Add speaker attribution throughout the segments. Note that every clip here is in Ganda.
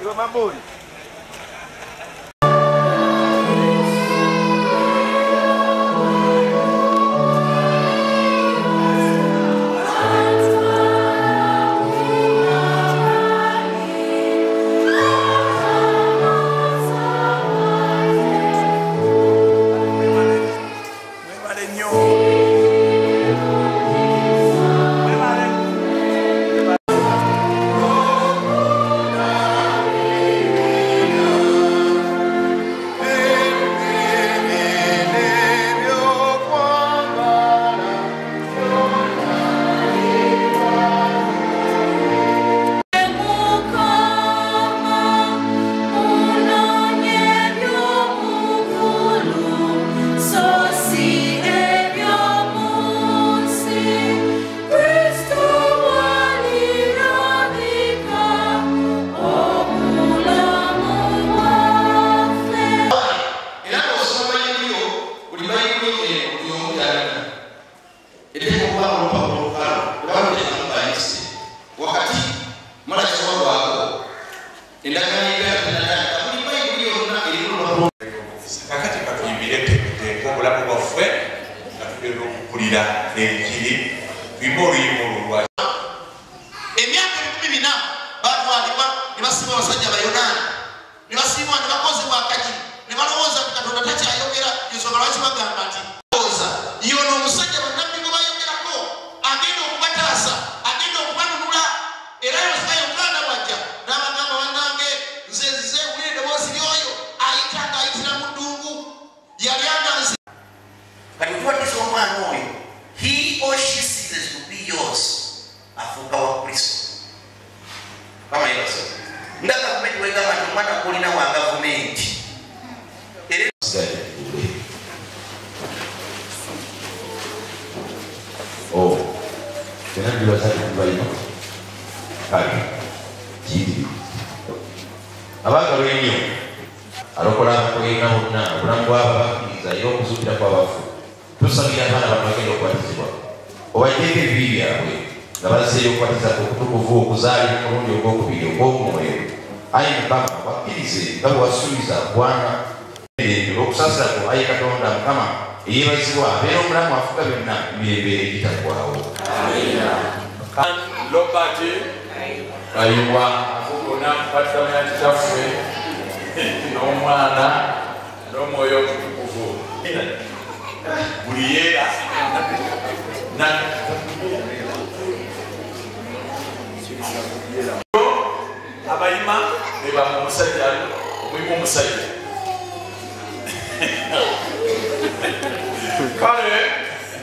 Speaker 1: Iwe maburi.
Speaker 2: Emyaka 14 batwalibwa ne basiba abasajja Abayonaani ne basibwa ne bakozebwa akajiri ne balowooza nti Katonda takyayogera. Ensonga lwaki bagamba nti lowooza yono omusajja bannabbi gwe bayogerako agenda okubataasa, agenda okubanunula. Era Yokaana bw'ajja n'abagamba, bannange nze nzize wulira eddoboozi ly'oyo ayita ng'ayitira mu ddungu yali anansi.
Speaker 3: Kati okubatiza omwana oyo, he or she ceases to be yours, afuuka wa Kristo. Kama yebaza nga gavumenti bwegamba nti omwana gw'olina wa gavumenti.
Speaker 4: Oh, kale kiyitirivu abaagalwa ennyo alokola abakoyina bonna obulamu bw'abo abakkiriza era okuzuukira kw'abafu. Tusabira abaana bano bagenda okubatizibwa obaggyeko ebibi byabwe nga bazzeeyo okubatiza okutukuvu okuzaalibwa omulundi ogwokubiri ogw'omwoyo. Ayi Mukama, bakkirize nga bwe wasuubiza kubanga olw'okusaasira kwo, ayi Katonda Mukama eyeebazibwa abeera omulamu afuga byonna emirembe egitaggwaawo.
Speaker 5: Robert Kayiwa akugona mpatamya kitaffe n'omwana n'omwoyo omutukuvu buli yeera abayima beba omusajja omuyima omusajja kale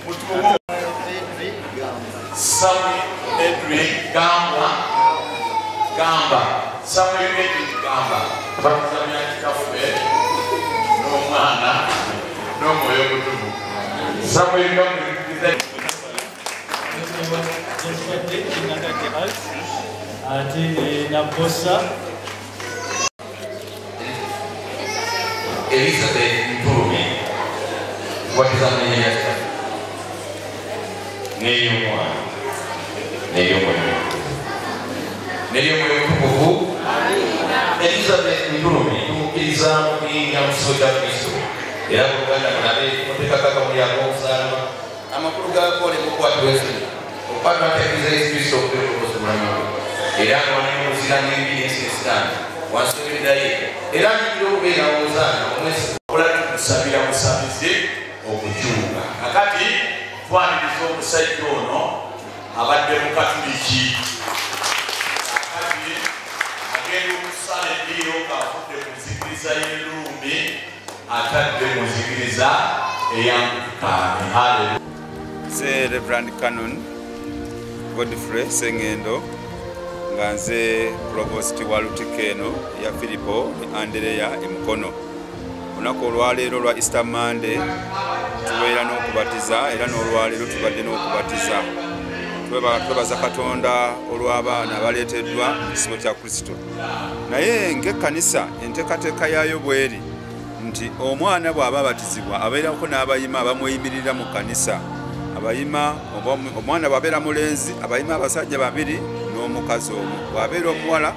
Speaker 5: mutuuko Samuel Edwin Gamba Gamba Samuel Edwin Gamba batamya kitaffe n'omwana n'omwoyo omutukuvu Samuel Gamba.
Speaker 6: Ate Nabosa
Speaker 4: Elizabeth Ntulume kubatiza mu linnya lya n'ery'Omwana n'ery'Omwoyo n'ery'Omwoyo Omutukuvu. Elizabeth Ntulume tumukkiriza mu kuyingira mu kisibo kya Kristo era Buganda mulabe muteekako akamuli ak'omusaalaba amakulu gaako ne mukwatibwa ensonyi okukwatwa nteekeriza Yesu Kristo okubeera obulokozi bulamu bwe era nga wanamuzira n'ebibi n'ensi ne Sitaani wansi w'ebiddaye era nyigira okubeera omuzaana omwesigwa.
Speaker 5: Ola tukusabira busabizi okukyuka. Kakati twaniriza omusajja ono abadde Mukatuliki, kakati agenda okusala eddiiro ng'avudde mu nzikiriza y'Eruumi atadde mu nzikiriza ey'Anglikaani. Haleluya.
Speaker 7: Nze Reverend Canon Godfrey Sengendo nga nze Provost wa Lutikko eno ya Filipo ne Andereya e Mukono. Olunaku olwaleero lwa Easter Monday tubeera n'okubatiza era n'olwaleero tubadde n'okubatiza. Twebaza Katonda olw'abaana abaleeteddwa mu kisibo kya Kristo. Naye ng'ekkanisa enteekateeka yaayo bw'eri nti omwana bw'aba abatizibwa abeerako n'abayima abamweyimirira mu kkanisa. Abayima omwana bw'abeera mulenzi abayima abasajja babiri n'omukazi omu, bw'abeera omuwala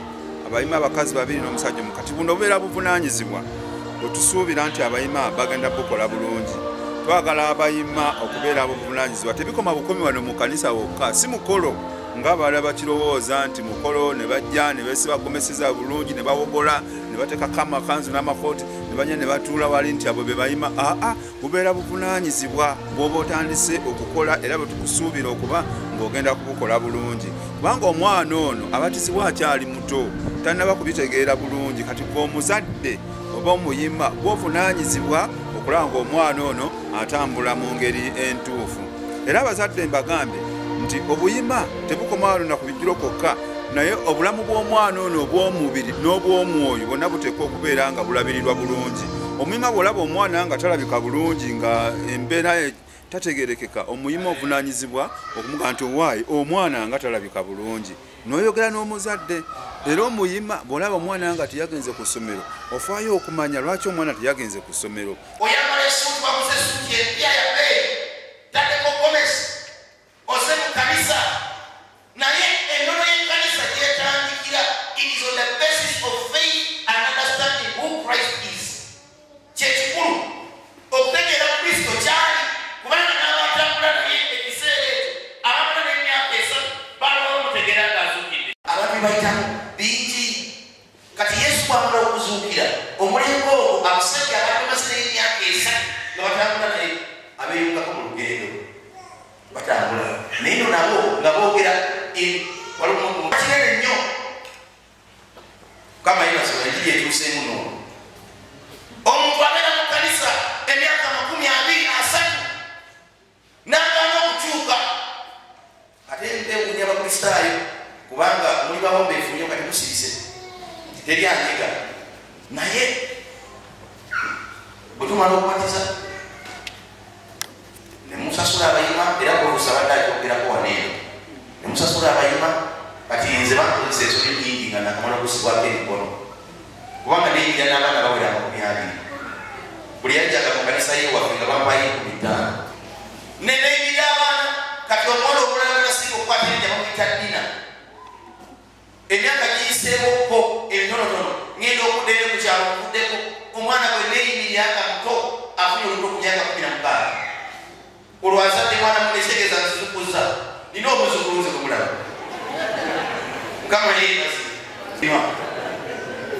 Speaker 7: Abayima abakazi 2 n'omusajja omu. Kati buno bubeera buvunaanyizibwa bwe tusuubira nti abayima bagenda bukola bulungi. Twagala abayima okubeera abobuvunaanyizibwa. Tebikoma bukomi wano mu kanisa wokka, si mukolo ng'abalala bakirowooza nti mukolo, ne bajja ne beesiba gomeseza bulungi, ne bawogola, ne bateekako amakanzu n'amakooti, ne bajja ne batuula wali nti abo be bayima. Aa, bubeera buvunaanyizibwa bw'oba otandise okukola, era bwe tukusuubira okuba ng'ogenda kubukola bulungi, kubanga omwana ono abatizibwa akyali muto, tannaba kubitegeera bulungi. Kati gwe omuzadde oba omuyima gwovunaanyizibwa okulaba ng'omwana ono atambula mu ngeri entuufu. Era abazadde mbagambye nti obuyima tebukoma wano na ku bijjulo kwokka, naye obulamu bw'omwana ono obw'omubiri n'obw'omwoyo bwonna buteekwa okubeera nga bulabirirwa bulungi. Omuyima bw'olaba omwana nga talabika bulungi, nga embeera ye tategerekeka, omuyima ovunaanyizibwa okumugamba nti owaayi omwana nga talabika bulungi, n'oyogera n'omuzadde. Era omuyima bw'olaba omwana nga teyagenze ku ssomero, ofaayo okumanya lwaki omwana teyagenze ku ssomero.
Speaker 2: Oyambala essuuti, waguze essuuti empya ya bbeeyi, taddeko gomesi, oze mu kanisa, naye ennono y'ekkanisa gyetandikira, it is on the basis of faith and understanding who Christ is. Kyekikulu okutegeera Kristo kyali, kubanga n'abatambula naye ekiseera ekyo, abamala n'emyaka 3, baaliwo bamutegeera ng'azuukidde. Abantu bayitamu bingi. Kati Yesu bwamala okuzuukira, omulembe ogwo abasajja abaali bamaze n'emyaka 3 nga batambula naye abeeyungako mu lugendo, batambula naye no nabo nga boogera kinene nnyo. Mukama yeebazibwe, enjiri etuuseemu noono. Omuntu abeera mu kanisa emyaka 20, 30, n'agaana okukyuka.
Speaker 3: Ate ntewuunya Abakristaayo, kubanga muli bawombeefu nnyo. Kati musirise, teri anyiga, naye bwe tumala okubatiza ne musasula abayima, era Provost abadde akyogerako waneeno, ne musasula abayima. Kati nze bankozesa ensobi nyingi nga nakamala okusibwako emikono, kubanga neyingira n'abaana bawera 20. Buli yajjanga mu kanisa yewaffe nga bampayo 50,000,
Speaker 2: neneyingira abaana. Kati omuwala omulala gwenasinga okukwata erinnya bamuyita Dina. Emyaka giyiseewokko emitonotono, ngenda okuddayo ku kyalo, nvuddeko, omwana gwe neeyimirira nga muto afunye olubuto ku myaka 16. Olwo azadde mwana munekitegeeza nzizukuza, nina omuzukulu nze kumulaba. Mukama yeebazibwe.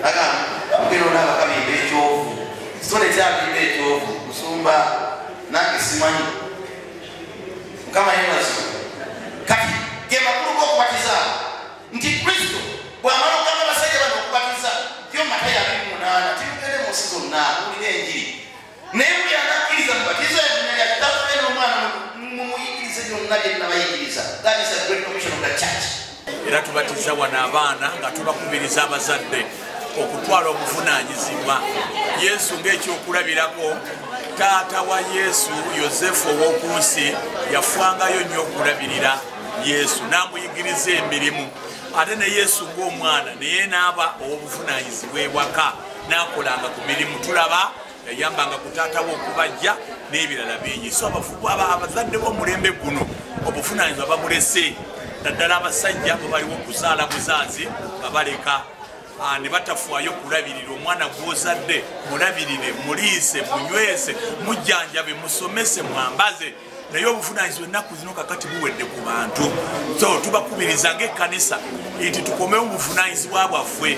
Speaker 3: Agamba mugenda olaba kabimba ekyovu, kitone kyabimba ekyovu, musumba nange simanyi. Mukama yeebazibwe.
Speaker 2: Kati ge makulu g'okubatiza, nti Kristo bw'amala okugamba abasajja bano okubatiza yo, Matayo 28, timugende mu nsi zonna wulira enjiri, naye buli anakkiriza mubatiza erinnya lya Kitaffe n'Omwana, mumuyigirize byonna bye nnabayigiriza. That is the great commission of the church.
Speaker 5: Era tubatiza wano abaana nga tubakubiriza abazadde okutwala obuvunaanyizibwa. Yesu ng'ekyokulabirako, taata wa Yesu Yosefu ow'oku nsi yafangayo nnyo okulabirira Yesu n'amuyigiriza emirimu. Ate ne Yesu ng'omwana naye n'aba ow'obuvunaanyizibwa ewaka, n'akolanga ku mirimu. Tulaba yayambanga ku taata we okubajja n'ebirala bingi. So abazadde b'omulembe guno obuvunaanyizibwa babulese, naddala abasajja bwe baliwo okuzaala buzaazi nga baleka ne batafaayo kulabirira omwana gw'ozadde. Mulabirire, muliise, munyweze, mujjanjabe, musomese, mwambaze, naye obuvunaanyizibwa ennaku zino kakati buwedde ku bantu. So tubakubiriza ng'ekkanisa nti tukomewo obuvunaanyizibwa bwaffe.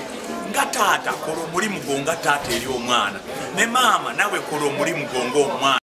Speaker 5: Nga taata, kola omulimu gwo nga taata eri omwana, ne maama nawe kola omulimu gwo ng'omwana.